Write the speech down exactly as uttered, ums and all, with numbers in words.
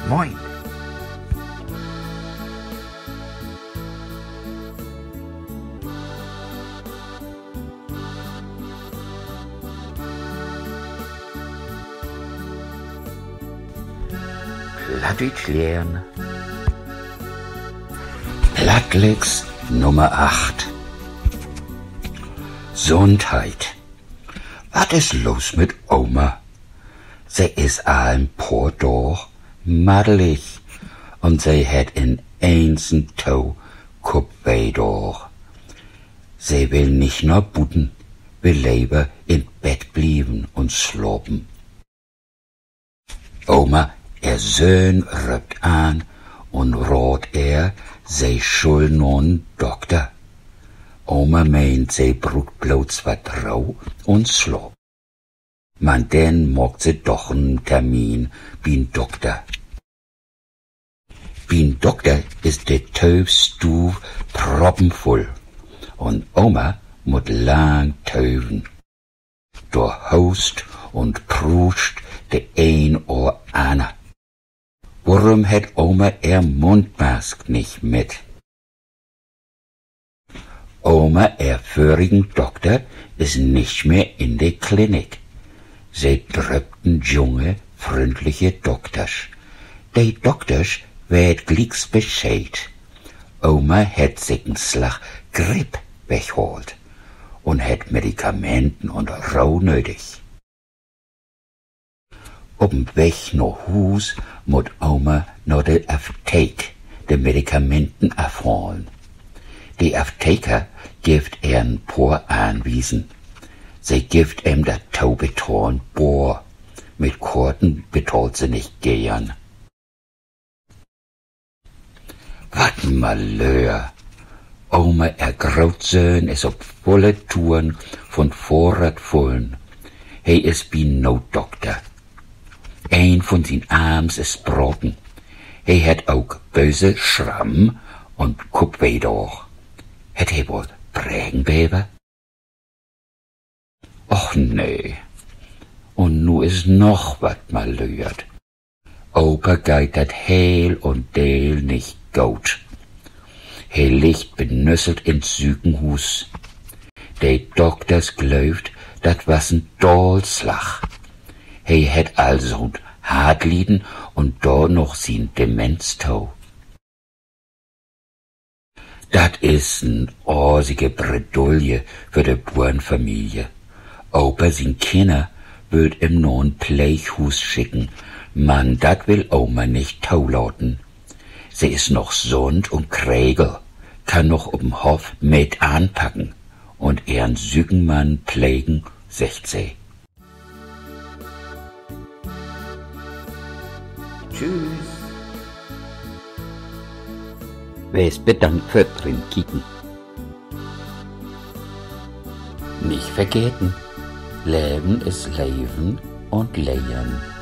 Moin. Plattdüütsch lehren. Plattlex Nummer acht. Sundheit. Wat is los mit Oma? Se is al en poor Daag maddelig un se hett in eens en to Koppweedaag. Se will nich na buten, will lever in't Bett blieven un slapen. Oma ehr Söhn röppt an un raadt ehr, se schull na'n Dokter. Oma meent, se bruukt blots wat Roh un Slaap. Man denn maakt se doch en Termin bi'n Dokter. Bi'n Dokter is de Töövstuuv proppenvull un Oma mutt lang töven. Dor hoost un pruust de een or anner. Worüm hett Oma ehr Mundmask nich mit? Oma ehr vörigen Dokter is nich mehr in de Klinik. Se dröppt en junge, fründliche Doktersch. De Doktersch weet glieks Bescheed. Oma hett sik en Slag Gripp weghaalt un hett Medikamenten un Roh nödig. Op'n Weg na Huus mutt Oma na de Aftheek, de Medikamenten afhalen. De Aftheker gifft ehr en poor Anwiesen. Se gifft em dat Tobetahlen boor. Mit Korten betahlt se nich geern. Wat en Malöör! Oma ehr Grootsöhn is op vulle Touren vun't Fohrrad fullen. He is bi'n Nootdokter. Een vun sien Arms is braken. He hett ok böse Schramm un Koppweedaag. Hett he woll Bregenbever? Och nee. Un nu is noch wat malöört. Opa geiht dat heel un deel nich goot. He liggt benüsselt in't Sükenhuus. De Dokters glöövt, dat was en Daalslag. He hett al so'n Hartlieden un dor noch sien Demenz to. Dat is en aasige Bredouille för de Buernfamilie. Opa sien Kinner wüllt em na en Pleeghuus schicken, man dat will Oma nich tolaten. Se is noch sund un kregel, kann noch op 'n Hoff mit anpacken un ehren süken Mann plegen, seggt se. Tschüss. Wees bedankt för't Rinkieken. Nich vergeten: Leven is leven un lehren.